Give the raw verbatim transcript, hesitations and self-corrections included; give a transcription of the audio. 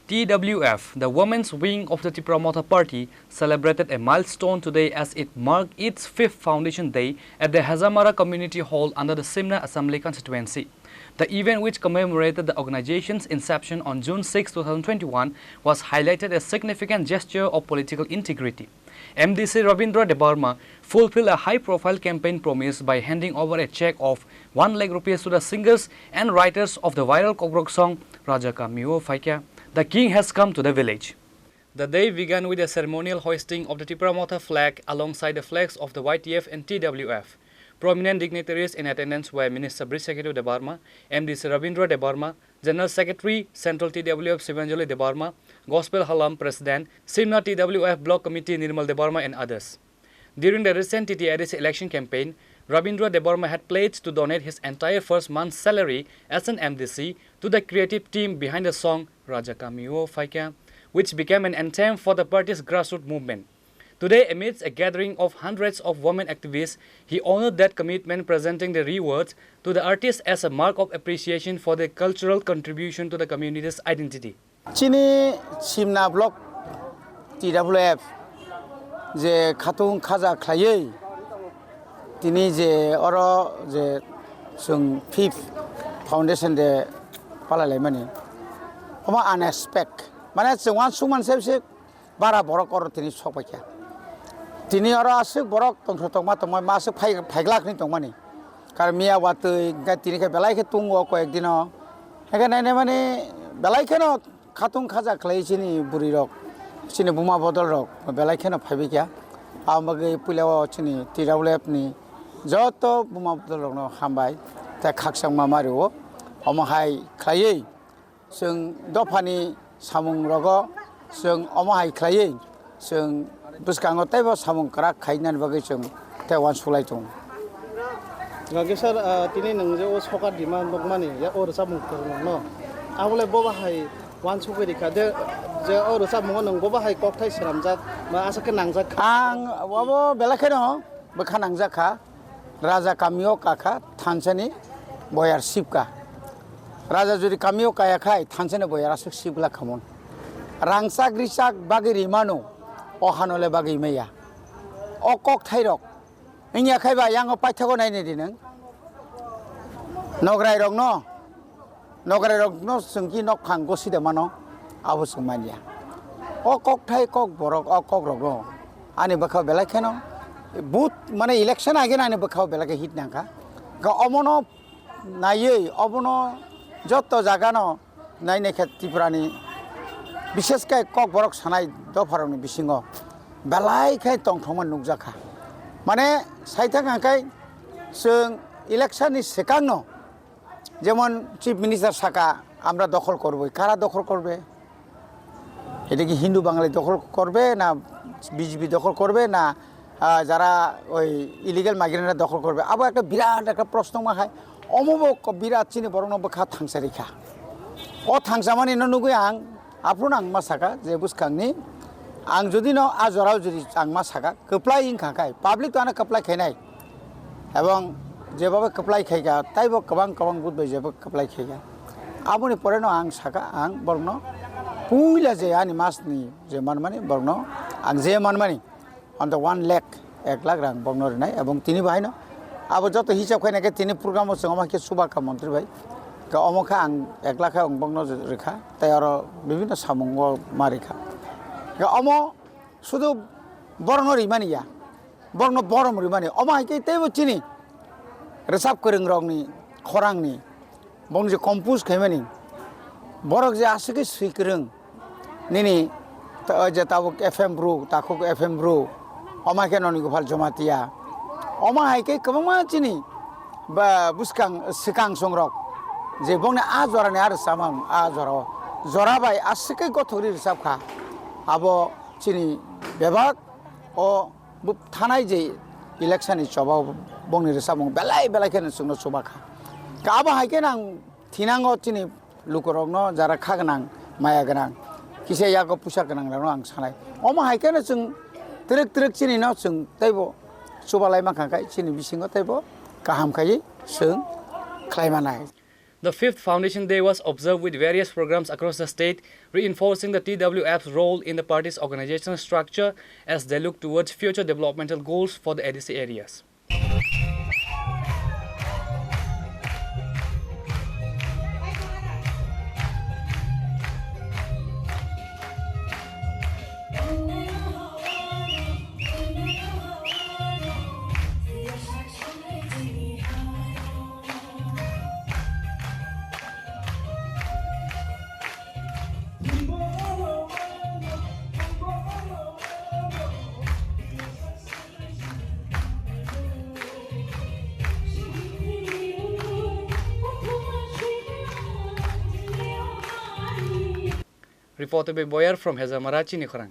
T W F, the women's wing of the Tipra Motha Party, celebrated a milestone today as it marked its fifth foundation day at the Hajamara Community Hall under the Simna Assembly Constituency. The event, which commemorated the organization's inception on June sixth, two thousand twenty-one, was highlighted as significant gesture of political integrity. M D C Rabindra Debbarma fulfilled a high-profile campaign promise by handing over a check of one lakh rupees to the singers and writers of the viral Kokborok song Raja Kamio Phaikya, The King Has Come to the Village. The day began with a ceremonial hoisting of the Tipra Motha flag alongside the flags of the Y T F and T W F. Prominent dignitaries in attendance were Minister Brisakheto Debbarma, M D C Rabindra Debbarma, General Secretary, Central T W F Sibanjali Debbarma, Gospel Halam President, Simna T W F Block Committee Nirmal Debbarma and others. During the recent T T A D C election campaign, Rabindra Debbarma had pledged to donate his entire first month's salary as an M D C to the creative team behind the song Raja Kamio Phaikya, which became an anthem for the party's grassroots movement. Today, amidst a gathering of hundreds of women activists, he honored that commitment, presenting the rewards to the artists as a mark of appreciation for their cultural contribution to the community's identity. Chini Simna Block T W F je khatung khaja khlaiwi tini je oro je chwng fifth foundation de palailaimani, omo unexpect, mane chwng uansukmani se se bara borok oro tini sokpaikha. Tini oro aswk borok tongthok tongma tongma ma aswk phai-, phaiglak hinwi tongmani. Karon miya watwi hwnkhe tini khe belai khe tungo koyek dino. Hwnkhe nainai mani belai kheno khatung khaja khlai chini bwrwi rok, chini buma bodol rok belai kheno phaibai kha. Aboni bagwi puila o chini T W F ni joto buma bodol rokno hambai tei khakchangma mario. Omo hai khlaiwi chwng dophani samung rogo chwng omo hai khlaiwi chwng bwskango teibo samung kwrak khainani bagwi chwng tei uansuk lai tongo. Gage sir, ah, tini nwng je o sokar demand nukmani ya o rwchapmung kwrwngno, abole bobo hai uansugwi rikha de, je o rwchapmungo nwng bobo hai kokthai swnamjak ba aswk khe nangjak kha? Ang obo belai kheno bwkha nangjak kha. Raja kamio kakha thansani boyar sibka. Raja jodi kamio kaya khai thansani boyar aswk sibla khamon. Rangchak richak bagwi rimano, o hanole bagwi maya. O kokthairok wngya khai ba yango paithago nainai di nwng. Nograirokno, nograirokno chwng ki nokphang gosida mano, abo chwng manya. O kokthai kok borok, o kokrokno ani bwkha belai kheno but mane election age ani bwkha belai khe hit nangkha. Ga omono naiwi obono joto jagano nainai khe Tripurani bishesh khe kokborok sanai dopharokni bisingo belai khe tongthokma nukjakha. Mane saithak hwnkhe chwng election ni swkangno jemon Chief Minister saka, "Amra dokhol korboi." Kara dokhol korbe? Eta ki Hindu Bangali dokhol korbe na B J P dokhol korbe na, ah, jara oi illegal migrant dokhol korbe? Abo ekta birat ekta proshno ma hai. Omo bo ko-, birat chini borokno bwkha thangsa rikha. O thangsa mani no nugui ang aphuru ang ma saka je bwskangni ang jodi no a jorao jodi ang ma saka kwplai wngkha khai public to ano kwplai khainai. Ebong jebhabe kwplai khaikha, taibo kwbang kwbang but bai jebo kwplai khaikha. Aboni pore no ang saka, ang borokno puila je ani masni je manmani borokno ang je manmani on the one lakh, ek lakh rang borokno rinai, ebong tini bahaino abo joto hisab khaina khe tini program o chwng omo khe subakha montri bai. Khe omo khe ang ek lakh khe ang borokno rikha, tei oro bibinno samungo ma rikha. Khe omo sudu borokno rimani ya. Borokno borom rimani. Omo hai khe teibo chini rwchap kwrwng rokni khorangni bong je compose khaimani. Borok je aswk khe swi kwrwng nini ta-, je tabuk F M bru, takhuk F M bru, omo hai khe noni Gopal Jamatia. Omo hai khe kwbangma chini ba bwskang swkang songrok je bongni a jorani a rwchapmung a jorao jora bai aswk khe gothok ri rwchap kha. Abo chini bebak o bo thanai je election ni choba o bongni rwchapmung belai belai kheno chwngno chuba kha. Ka abo hai kheno ang thinango chini lukurokno jara kha gwnang, maya gwnang, kisa yago puisa gwnang rokno ang sanai. Omo hai kheno chwng twrwk twrwk chini no chwng teibo chuba lai mankha khai chini bisingo teibo kaham khai chwng khlai manai. The fifth Foundation Day was observed with various programs across the state, reinforcing the T W F's role in the party's organizational structure as they look towards future developmental goals for the A D C areas. Reported by Boyar from Hezamara, Chinikhorang.